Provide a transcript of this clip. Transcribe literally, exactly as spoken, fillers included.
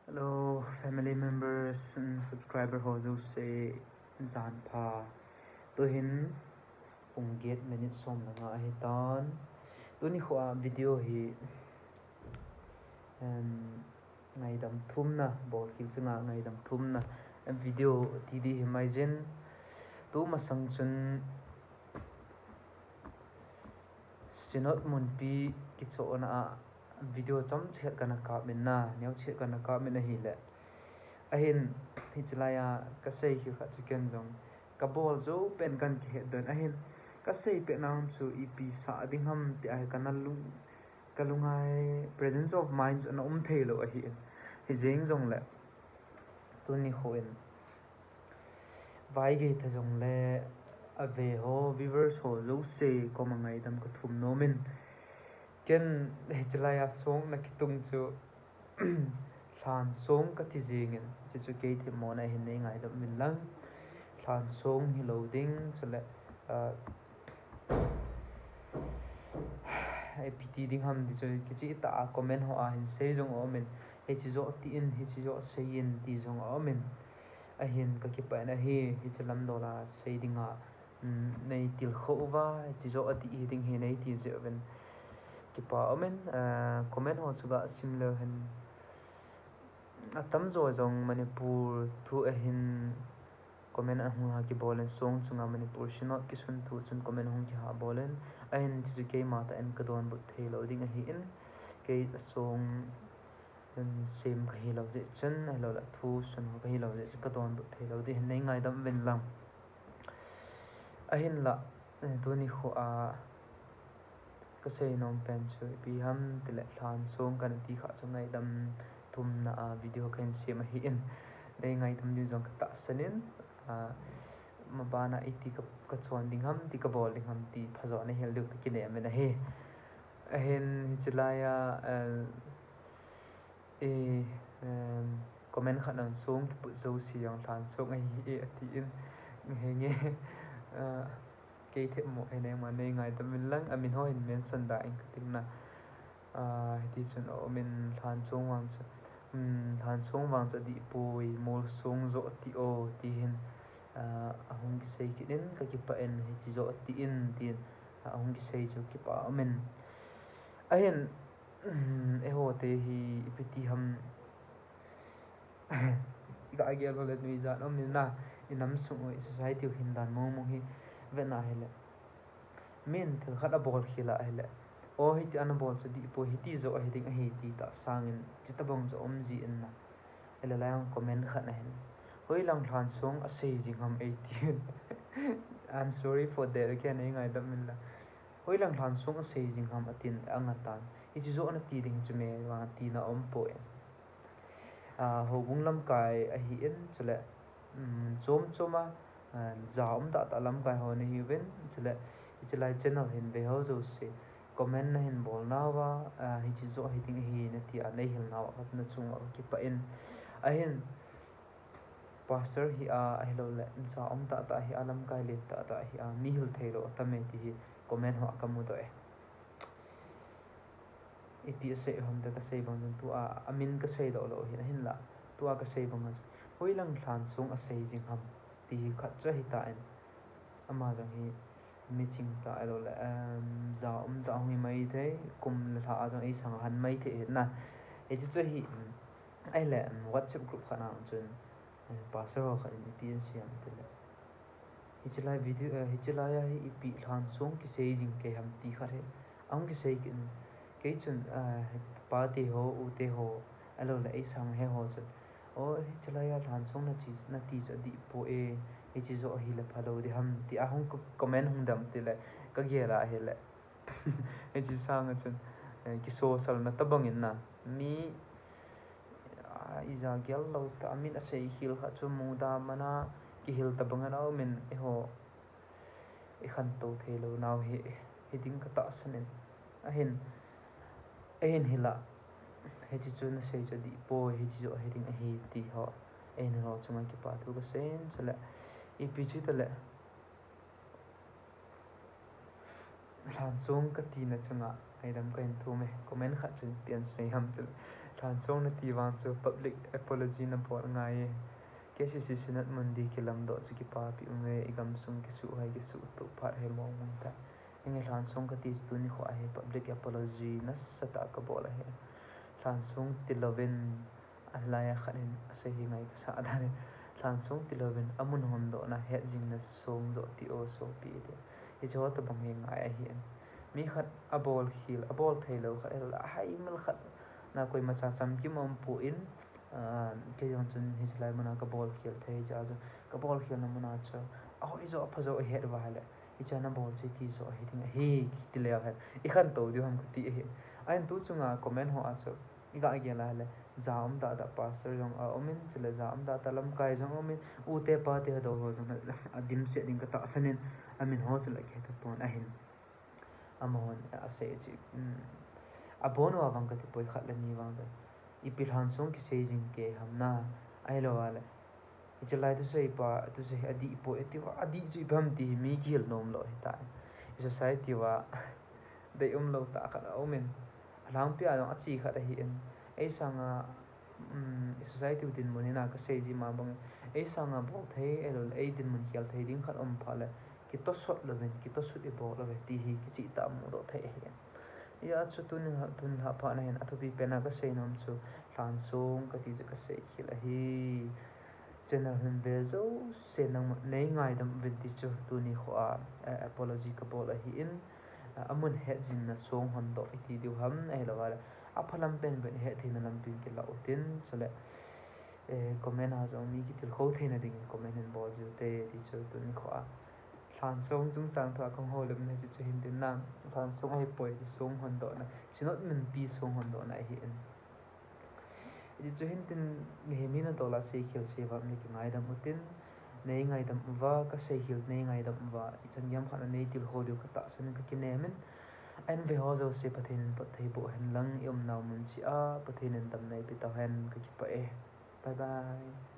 Hello, family members and subscriber ho jouse, jan pha. Tuhin pung get minute som le nga ahitan. Tuni khoa video hi, em, ngaidam thumna, bolkhel chunga ngaidam thumna, em, video ti di hi maijin. Tu masang chun Synod munpi kichohna a video chomcha khat kana kap in na, neocha khat kana kap in ahile. Ahin, hiche laiya kasei khel khat chu ken jong kabol jou pen kana kihet den. Ahin, kasei pet nau chu ipi sah ding ham ti ahi kana lung, kalunga hi presence of mind chu ana um thei lou ahin. Hijeng jongle, tuni khoin Vaigei ta jongle ave ho, viewers ho jouse koma ngaidam kathum nomin. Ken hiche laiya song na kitung chu lhan song kati jingin, hiche chu kei themmona hin nei ngaidam uvin lang. Lhan song hilou ding, chule, ah, ipi ti ding ham ti chu kicheh tah a comment hoa hin sei jong aumin, hiche joh tin, hiche joh seiyin ti jong aumin. Ahin kakipah in ahi, hiche lam dola sei dinga, um, nei tilkhou uva, hiche joh adih hiding hi nei ti jeh uvin kipa aumin, ah, comment ho chu gasim leu hen. Atamjo jong Manipur thu ahin comment ahung ha kibolin, song chunga Manipur Synod kisun thu chun comment ahung kiha bolin, ahin hiche chu keima tah in kadonbut thei lou ding ahin, kei asong sem kahilou jeh chun, ahilouleh thu sun ho kahilou jeh chun kadonbut thei lou ding ahin, nei ngaidam uvin lang. Ahinla, eh, tuni khoa kasei nom pen chu ipi ham tile, lhan song kana ti kha chu ngaidam thumna a video kahin sem ahin, nei ngaidam diu jong katahsan in, ah, mabana iti ka, kachon ding ham, iti kabol ding ham ti phajo nahil diu kakinem in ahi. Ahin hiche laiya, eh, E, em, comment khat nan song kiput jouse jong lhan song ahi e atin, henge, ah, kei themmo hi nangma nei ngaidam uvin lang, amin ho hin mention da ing kating na. Ah, hiti chun aumin, lhan song vang chu, um, lhan song vang chu adih poi, mol song joh ati o, ti hin, ah, ahung kisei kit in, kakipah in, hiche joh ati in, tin, ah, ahung kisei chu kipa aumin. Ahin, eiho te hi ipi ti ham, i ga gel lou le nuijat um in na, i nam sung u, i society u hin dan mong mong hi vetna hile, min thil khat abol khel a ahile, o hiti ana bol chu adih poi, hiti joh ahi ding ahi ti tah sangin, chuti bang chu um ji in na. Ahile lai a comment khat na hin, hoilang lhan song asei jing ham eitin. I'm sorry for that, okay, nei ngaidam in la. Hoilang lhan song asei jing ham atin, anga tan. Hiche joh nati ding chu me vang tina um poi. Ah, houbung lamkai ahin, chule, um, chom chom a, ah, ja um tah tah lamkai ho nahiuvin, chule, hiche lai channel hin ve ho jouse comment nahin bol nauva, ah, hiche joh hi ding ahi nati a nei hil nauva, khat na chunga kakipah in. Ahin, pastor hi a, ahilouleh, ja um tah tah hi a, lamkai len tah tah hi a, mi hil thei lou atam e ti hi comment hoa kamudoh e. Ipi asei ham ti kasei bang chun tua, amin kasei doh lou hin, ahinla, tua kasei bang a chun, hoilang lhan song asei jing ham, ti hi khat chu ahi tan. Ama jong hi mi ching tah ahilouleh, em, ja um tah hung hi mai thei, kum le lha a jong ei sang han mai thei hi na. Hiche chu hi, em, ahile, em, WhatsApp group khat na chun, eh, pastor ho khat in ipi asei ham tile, hiche lai video, eh, hiche lai a hi ipi lhan song kisei jing kei ham ti khat hi ahung kisei kit in. Kei chun, eh, pa te ho, u te ho, ahilouleh ei sang he ho chun, o, hiche lai a lhan song nati, nati chu adih poi, hiche joh ahile phalou ding ham, ti ahung co-, comment hung dam tile, kagel a ahile. Hiche sanga chun, eh, kisosal na tabang in na. Mi, ah, ija gel lou tah, amin asei khel khat chu muda mana kihil tabang in aumin, eiho, i khantou thei lou nau hi, hi ding katahsan in. Ahin, ahin hila, hiche chu nasei chu adih poi, hiche joh hi ding ahi ti ho. Ahin ho chunga kipa thu kasei in, chule, ipi chu tile, lhan song kati na chunga ngaidam kahin thum e, comment khat chun ipi asei ham tile, Lhansong nati vang chu public apology nabol ngai e. K C C Synod mun di kilamdoh chu kipapi um e, igamsung kisuh hai kisuh tuh phat hai mong mong ta. Inge lhansong kati chu tuni kho ahi public apology nasatah kabol ahi. Lhansong tilouvin alai a khat hin asei hi ngai kasa dan e. Lhansong tilouvin amun hondohna hetjingna song joh ti o sopi ti. Hiche ho tobang hi ngai ahi. Mi khat abol khel, abol theilou khat ahilou le, ahaimil khat na koimacha chamkim umpon, kei jong chun hiche lai muna kabol khel thei jeh a chu, kabol khelna muna chu ahoi joh apha joh ahet uva ahile, hiche nabol chu hiti joh ahi ding ahi, kiti leu hen ikhantou diu ham kati ahi. Ahin tu chunga comment ho a chu iga gel a ahile, ja um tah tah pastor jong aumin, chule ja um tah tah lamkai jong aumin, u te pa te hadou ho jong adimset ding katahsan in, amin ho chu la kihe tapon ahin. Amahon asei chu, abon uva vang katipoi khat le ni vang chu, ipi lhansong kisei jing kei ham na, ahilou le hiche lai thusei pa, thusei hi adih poi atiuva, adih chu ipi ham ti hi mi kihil nom lou ahitai. I society uva deium lou tah khat aumin, alhangpi a jong ache khat ahin, ei sanga i society u dinmun hina kasei ji ma bangin, ei sanga bol thei ahiloule ei dinmun khel thei ding khat um phat le, kitosot louvin, kitosot ibol louve ti hi kichehtah a mudoh thei ahi. Hijeh a chu tuni, tuni lhah phat na hin athupi pen a kasei nom chu, lhansong kati chu kasei khel ahi. Channel hin ve jouse nangma nei ngaidam uvin ti chu tuni kho a apology kabol ahin, amun hetjingna song hondoh iti diu ham ahilou le, aphalam pen pen ihet theina lampin kilah utin, chule comment a jong mi kitilkhou theina dingin comment hin bol jiu te ti chu tuni kho a lhansong chungchang thu a kahoulimna hiche chu hin tin na, lhansong ahipoi ti song hondohna, Synod munpi song hondohna ahin. Hiche chu hin tin, mihem hina tola seikhel seivam le kingaidam utin, nei ngaidam uva, kaseikhel nei ngaidam uva, ichan geiya khat na nei tilkhou diu katahsan in kakinem in, ahin ve ho jouse Pathen in phatthei boh hen lang, iumnau mun cheh a Pathen in damna eipeh tauhen, kakipah e. Bye bye.